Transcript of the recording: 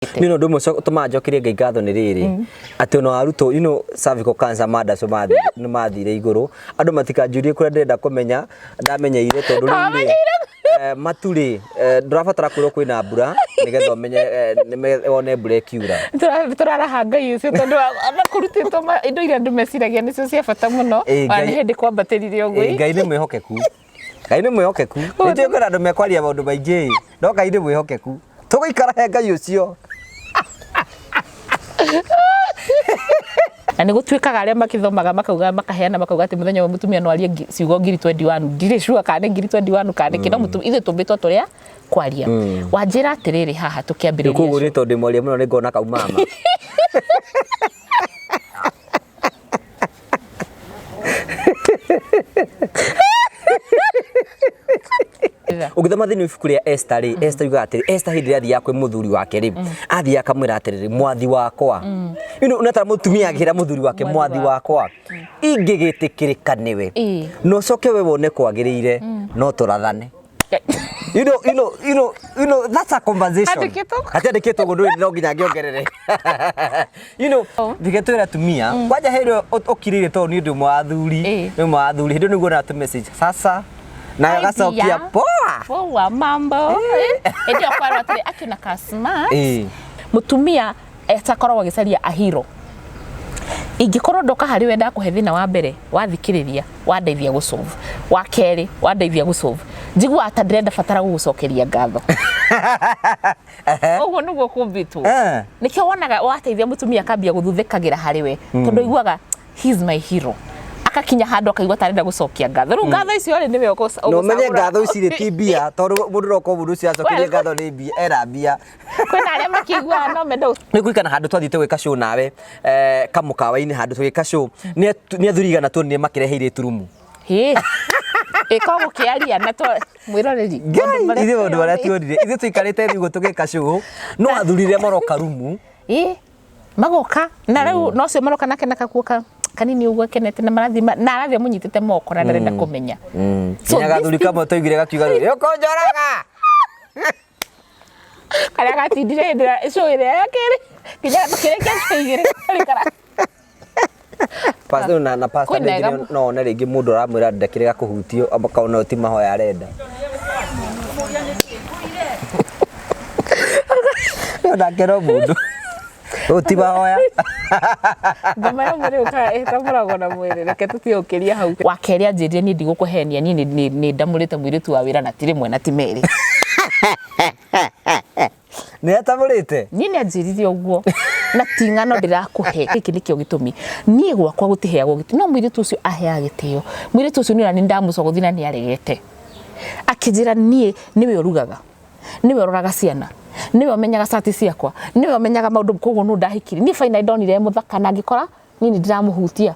Nĩ ũndũ ũmwe ũtũmaga njokerie Ngai ngatho nĩ rĩrĩ atĩ ona arutwo you know, cervical cancer mandaco nĩ mathire igũrũ. Andũ matikanjũrie kũrĩa ndĩrenda kũmenya ndamenyeire tondũ rĩu rĩ matu rĩ, ndũrabatara kwĩrwo kwĩna mbura nĩgetha ũmenye, wone mbura ĩkiura. Tũraraha Ngai ũcio tondũ ona kũrutĩtwo indo iria andũ meciragia nĩcio cia bata mũno, ona nĩ hĩndĩ kwambatĩrire ũguo. Ngai nĩ mwĩhokeku. Ngai nĩ mwĩhokeku. Nĩ njũĩ kwĩna andũ mekwaria maũndũ maingĩ no Ngai nĩ mwĩhokeku. Tũgũikara he Ngai ũcio. Na nĩ gũtuĩkaga arĩa makĩthomaga makauga makaheana makauga atĩ mũthenya ũmwe mũtumia no arie ciugo ngiri 21. Ndirĩ sure kana nĩ ngiri 21 kana nĩkĩ, no ithuĩ tũmbĩtwo tũrĩa kwaria. Wanjĩra atĩrĩrĩ haha tũkĩambĩrĩria. Koguo nĩ tondũ ndĩ mwaria mũno nĩ ngona kau mama. Ũngĩthoma thĩinĩ wa ibuku rĩa Esther rĩ, Esther yugaga atĩrĩ, Esther hĩndĩ ĩrĩa athiaga kwĩ mũthuri wake rĩ, athiaga akamwĩra atĩrĩrĩ, mwathi wakwa. You know, nĩ ta mũtumia akĩra mũthuri wake, mwathi wakwa, ingĩgĩtĩkĩrĩka nĩwe, na ũcoke we wone kwagĩrĩire, no tũrathane. You know, that's a conversation. Handĩkĩtwo. Hatiandĩkĩtwo ũguo, ndũĩ no nginya ngĩongerere. Reke twĩre atumia, kwanja hĩndĩ ĩyo ũkirĩire tondũ niĩ ndĩ ũmwe wa athuri, nĩ ũmwe wa athuri, hĩndĩ ĩyo nĩguo wonaga tũ message, sasa, nawe Hi, ũgacokia dear. poa. Poa mambo. Hĩndĩ ĩyo kwarwo atĩrĩ akina ka smart. Mũtumia etakoragwo agĩcaria a hero. Ingĩkorwo ndoka harĩ we ndakũhe thĩna wa mbere, wathikĩrĩria, wandeithia gũ solve. Wa kerĩ, wandeithia gũ solve. Njiguaga ta ndĩrenda batara gũgũcokeria ngatho. Ũguo nĩguo kũmbĩtwo. Nĩkĩo wonaga wateithia mũtumia akambia gũthuthĩkagĩra harĩ we, tondũ aiguaga he is my hero. Akakinya handũ akaigua ta arenda gũcokia ngatho. Rĩu ngatho icio rĩ nĩwe Na ũmenye ũgũcagũra. Ngatho ici rĩ ti mbia, tondũ mũndũ no okorwo mũndũ ũcio acokerie ngatho nĩ mbia, ena mbia. Kwĩna arĩa makĩiguaga no mende Nĩ kũririkana handũ twathiĩte gwĩka show nawe, kamũkawa-inĩ handũ tũgĩka show, nĩ athuri igana tuonire makĩrehe airĩtu rumu. Hĩ. Ĩko gũkĩaria na twa mwĩroreri. Ngai, ithuĩ maũndũ marĩa tuonire, ithuĩ tũikarĩte thĩ ũguo tũgĩka show, no athuri rĩrĩa maroka rumu. Ĩ, magoka na rĩu no ũcio maroka nake na kakuo ka kanini ũguo akenete na marathiĩ na arathiĩ amũnyitĩte moko na ndarenda kũmenya. So nginya gathuri kamwe twaiguire gakiuga rĩu ũkũnjoraga. Karĩa gatindire hĩndĩ ĩrĩa icũ ĩrĩa ya kerĩ nginya makĩrĩkia icũ igĩrĩ karĩ Pastor na pastor Kwĩna rĩngĩ no one rĩngĩ mũndũ aramwĩra ndakĩrega kũhutio akona ũyũ ti mahoya arenda. No nake no mũndũ. Ũyũ ti mahoya. Ngoma ya mwĩrĩ ũkaga ĩtamũragwo na mwĩrĩ, reke tũtige gũkĩria hau. Wa kerĩ anjĩrire niĩ ndigũkũhenia, niĩ nĩ ndamũrĩte mũirĩtu wa wĩra na ti rĩmwe na ti merĩ. Nĩ atamũrĩte? Niĩ nĩ anjĩrire ũguo na ti ng'ano ndĩrakũhe. Gĩkĩ nĩkĩo gĩtũmi niĩ gwakwa gũtiheagwo gĩtĩo, no mũirĩtu ũcio aheaga gĩtĩo. Mũirĩtu ũcio niĩ ona nĩ ndamũcogothire na nĩ aregete. Akĩnjĩra niĩ nĩwe ũrugaga, nĩwe ũroraga ciana, nĩwe ũmenyaga cati ciakwa, nĩwe ũmenyaga maũndũ, koguo nũ ndahikirie. Niĩ finally ndonire e mũthaka na ngĩkora niĩ nĩ ndĩramũhutia.